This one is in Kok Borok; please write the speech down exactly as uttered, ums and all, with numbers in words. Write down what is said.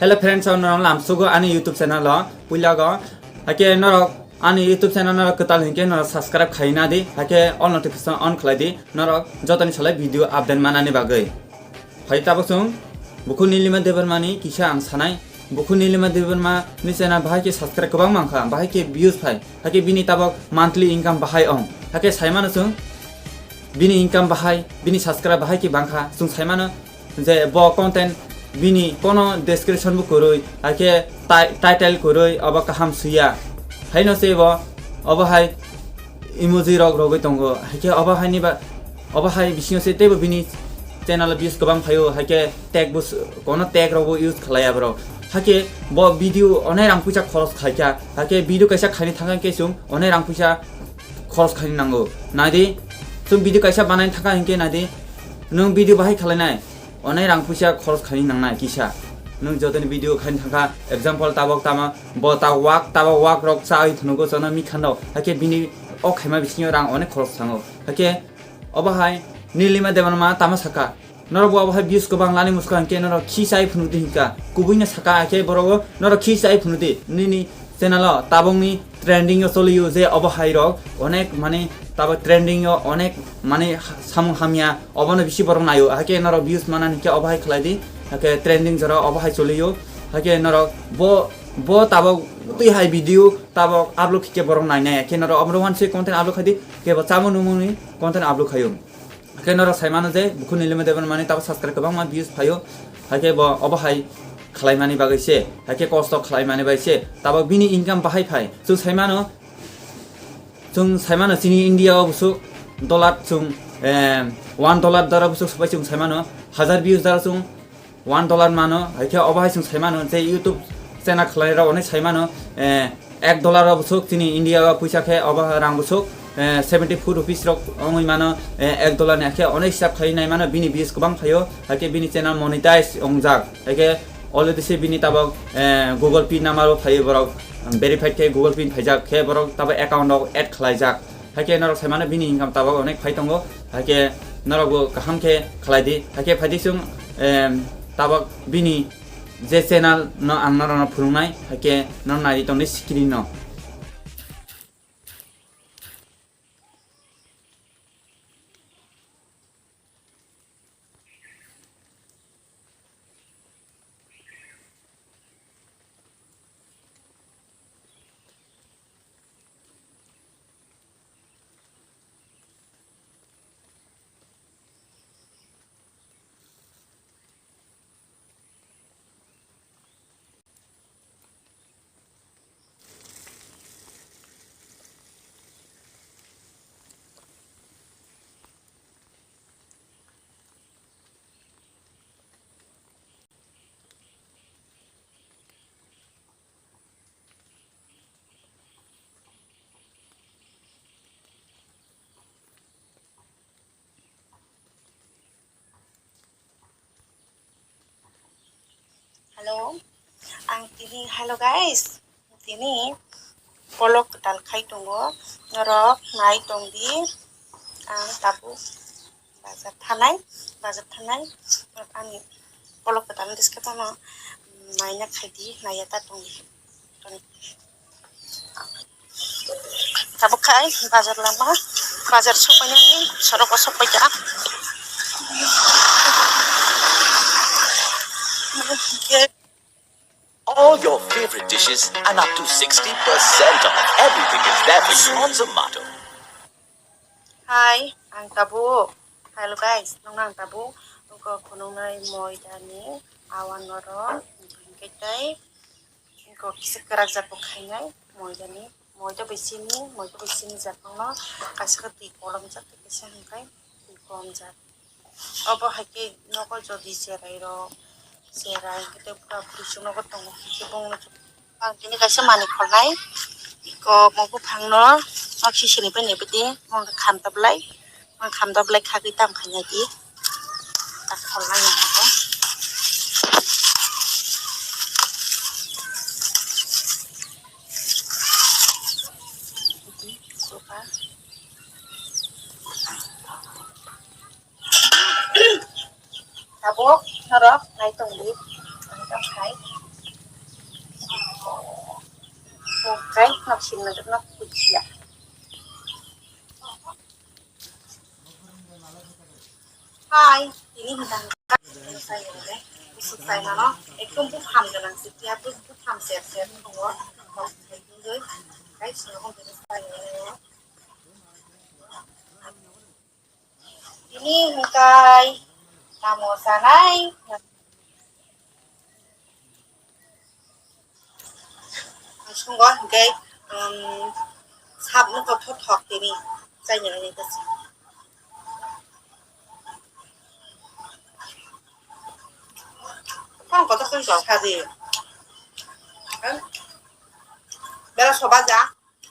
Hello friends, o norok lamsugo ani YouTube channel o puila go. Hake norok ani YouTube channel norok kwtal hinkhe norok subscribe khaina di, hake all notification on khlai di, norok jotoni salai video update manani bagwi. Phai tabuk chwng bukhu Nilima Debbarmani kisa ang sanai, bukhu Nilima Debbarma ni channel bahai khe subscribe kwbang mankha, bahai khe views phai, hake bini tabuk monthly income bahai ong, hake saimano chwng bini income bahai, bini subscribe bahai khe bangkha, chwng saimano je bo content bini kono description bo kwrwi, hakhe ti-, title kwrwi, obo kaham swiya. Haino se bo obo hai emoji rok rogwi tongo, hakhe obo haini ba, obo hai bisingo se teibo bini channel o views kwbang phaio, hakhe tag bo s-, kono tag rok bo use khlaiya borok. Hakhe bo video onek rang puisa khoros khaikha, hakhe video kaisa khaini thangkha khe chwng onek rang puisa khoros khaini nango. Naidi, chwng video kaisa banaini thangkha hinkhe naidi, nwng video bahai khalainai, onek rang puisa khoros khaini nangnai kisa. Nwng jotoni video khaini thangkha, example tabok tama, bo ta wak, tabok wak rok chawi phunugo chono mikhan rok. Hakhe bini o khaima bisingo rang onek khoros thango. Hakhe obo hai Nilima Debbarma tama saka, norok bo obo hai views kwbang lani muskang khe norok khi chai phunuk di hinka. Kubui no saka, hakhe borok o norok khi chai phunuk di. Nini channel o tabok ni trending o choliyo je obo hai rok onek mane tabok trending o onek mane ha-, samung hamya obo no bisi borok naio. Hakhe norok views mana hinkhe obo hai khlai di. Hakhe trending jora obo hai choliyo. Hakhe norok bo, bo tabok twi hai video tabok upload khe borok nainai. Hakhe norok obo no wansui content upload khai di. Khe bo chamo nungmung ni content upload khaio. Hakhe norok saimano je bukhu Nilima Debbarmani tabok subscribe kwbangma views phaio, hakhe bo obo hai khlaimani bagwi se, hakhe kosto khlaimani bai se, tabok bini income bahai phai. Chwng saimano, chwng saimano chini India o busuk dollar chwng, eh, one dollar dara busuk sopai chwng saimano, hajar views dara chwng one dollar mano, hakhe obo hai chwng saimano je YouTube channel khwlainai rok onek saimano, eh, ek dollar rok bwswk chini India o puisa khe obo rang bwswk, eh, seventy four rupees rok wngwi mano, eh, ek dollar ni, hakhe onek hisab khai nai mano, bini views kwbang phaio, hakhe bini channel monetize wngjak, hakhe already se bini tabok, eh, Google Pay number o phaio borok, verified khe Google Pay phaijak khe borok tabok account rok add khlaijak. Hakhe norok saimano bini income tabok onek phai tongo, hakhe norokbo kaham khe khlai di, hakhe phai di chwng, em, tabok bini je channel no ang norokno phunuknai, hakhe norok nai di tongdi screen no. Hello, ang tini, hello guys, tini polok kwtal khai tongo, norok nai tong di, ang tabuk bazar thanai, bazar thanai, ani polok kwtal diske phano naina khai di, naiya ta tong di. Tabuk khai bazar lama, bazar sokpainani sorok o sokpaikha. All your favorite dishes and up to sixty percent off. Everything is there for you on Zomato. Hi, ang tabuk. Hello guys, nung ang tabuk. Nungko khunungnai moidani awan norok, hingke tei nungko kisa kwrak jat bo khainai moidani. Moida bai chini, moida bai chini jat no kaisa khe twi kolom jak, tei kaisa hwnkhai twi kolom jak. Obo hai khe nogo jodi cherai rok, cherai hwnkhe tei bwkha bwrwi chuknogo tongo, hwnkhe bongni ang tini kaisa manwi kholnai, iko mo buphangno nok sisini bai naibe di, mo wngkha khamta bwlai. Ang khamda belai khagwi tam khaina di. Tak kholna yang ako. Tabuk norok nai tong di. Ang tong khai. Kai nok sim na jok nok kuchia. Hai, ini hingkang. Sai ni le. Usuk sai na no. Ekdom buphang ganang si. Tiya bu buphang ser ser tongo. Kai sini hon sai ni le. Ini hingkai tamo sanai. Sungo hingkai, um, sab no kothok thok tini. Sai ni le kasi. Kong kothok kong sa di. Bela soba ja.